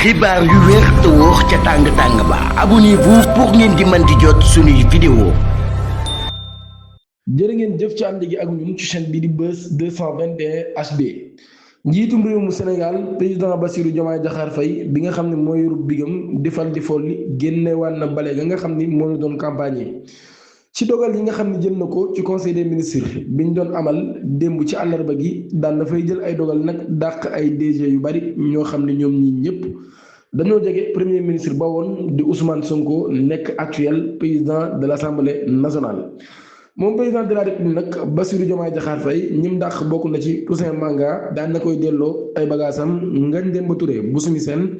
xibaar yu wér te wóor ca tàng-tàng ba abonnez-vous pour ngeen di mën di jot suñuy vidéo. jërë ngeen jëf ci ànd gi ak ñun ci chaîne bi di Buzz 221 HD njiitum réew mu Sénégal président Bassirou Diomaye Diakhar Faye bi nga xam ne mooy yorub bigam di fal di folli génnewaat na bale ga nga xam ni moo doon campagne ci dogal yi nga xam ne jël na ko ci conseil des ministres bi ñu doon amal démb ci àllarba gi daan na fay jël ay dogal nag dàq ay DG yu bari ñoo xam ne ñoom ñi ñëpp dañoo jege premier ministre ba woon di Ousmane Sonko nekk actuel président de l'Assemblée nationale. moom président de la République nag Bassirou Diomaye Diakhar Faye ñim dàq bokk na ci Toussaint Manga daan na koy delloo ay bagaasam Ngagne Demba Touré bu Sumi Sène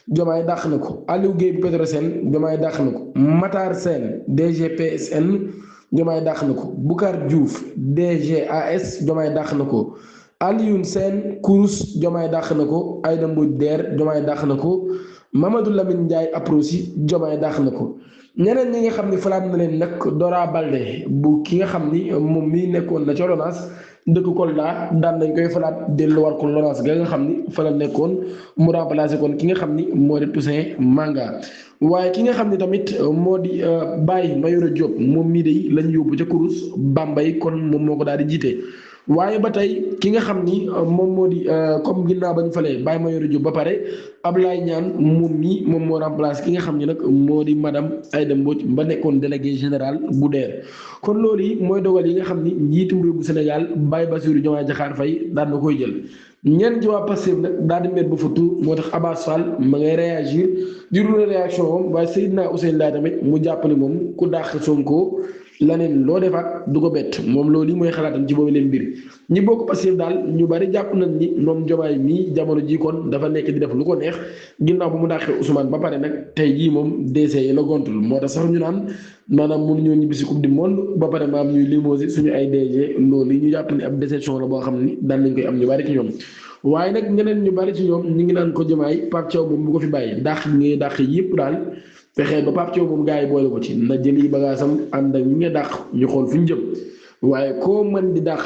Diomaye dàq na ko Aliou Guèye bu Petrosen Diomaye dàq na ko Matar Sène DG PSN Diomaye dàq na ko Boucar Diouf DG AS Diomaye dàq na ko Alioune Sène Kourous Diomaye dàq na ko Aïda Mbodj Der Diomaye dàq na ko Mamadou Lamine Ndiaye Aprosi Diomaye dàq na ko ñeneen ñi nga xam ni falaat na leen nag Dora Baldé bu ki nga xam ni moom mii nekkoon na ca LONASE dëkk Kolda daan nañ koy falaat delluwaat ko LONASE ga nga xam ni fa la nekkoon mu remplacé kon ki nga xam ni moo di Toussaint Manga waaye ki nga xam ni tamit moo di Baye Mayoro Diop moom mii de lañ yóbbu ca Kourous Bambey kon moom moo ko daal di jiite. waaye ba tey ki nga xam ni moom moo di comme ginnaaw ba ñu falee Baye Mayoro Diop ba pare Ablaye Niane moom mii moom moo remplacé ki nga xam ni nag moo di madame Aïda Mbodj ba nekkoon délégué général bu DER. kon loolu yi mooy dogal yi nga xam ni njiitum réew bu Sénégal Baye Bassirou Diomaye Diakhar Faye daan na koy jël ñenn ci waa Pastef nag daal di met ba futu moo tax Abass Fall ma ngay réagir di dul réaction moom waaye Seydina Ousseynou Laye tamit mu jàpp ni moom ku dàq Sonko laneen loo defaat du ko bett moom loolu mooy xalaatam ci boobu leen mbir ñi bokk Pastef daal ñu bari jàpp nañ ni moom Diomaye mii jamono ji kon dafa nekk di def lu ko neex ginnaaw bu mu dàqee Ousmane ba pare nag tey jii moom DC yi la gontul moo tax sax ñu naan maanaam mënuñoo ñibbi si coupe du monde ba pare maam ñuy limogé suñu ay DG loolu yi ñu jàpp ni ab déception la boo xam ni daan nañ koy am ñu bari ci ñoom waaye nag ñeneen ñu bari ci ñoom ñu ngi naan ko Diomaye Pape Thiaw moom bu ko fi bàyyi dàq ngay dàq yëpp daal fexee ba Pape Thiaw moom gars yi boole ko ci na jëli bagaasam ànd ak ñi nga dàq ñu xool fu ñu jëm waaye koo mën di dàq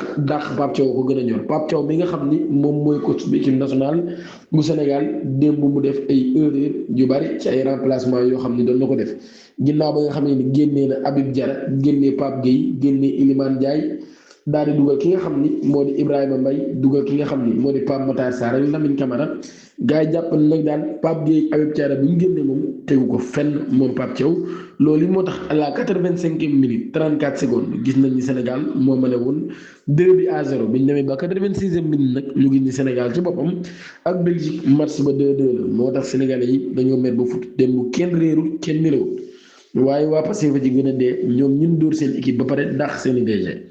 Pape Thiaw ko gën a ñor Pape Thiaw bi nga xam ni moom mooy coach bi équipe nationale bu Sénégal démb mu def ay erreur yu bari ci ay remplacement yoo xam ni doon na ko def ginnaaw ba nga xam ne ni génnee na Habib Diarra génnee Pape Gueye génnee Iliman Ndiaye daal di dugal ki nga xam ni moo di Ibrahima Mbaye dugal ki nga xam ni moo di Pape Matar Sarr ak Lamine Camara gars yi jàpp nag daal Pape Gueye Habib Diarra bu ñu génnee moom tegu ko fenn moom Pape Thiaw loolu moo tax à la 85e minute 34 secondes gis nañ ni Sénégal moo mën a woon 2-0 bi ñu demee ba 86e minute nag ñu gis ni Sénégal ci boppam ak Belgique match ba 2-2 la moo tax Sénégalais yi dañoo mer ba fut démb kenn réerul kenn nelawul waaye waa Pastef ci gën a dee ñoom ñun dóor seen équipe ba pare dàq seen i DG.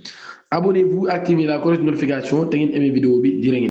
Abonnez-vous, activez la cloche de notification te ngeen aimé vidéo bi jërë ngeen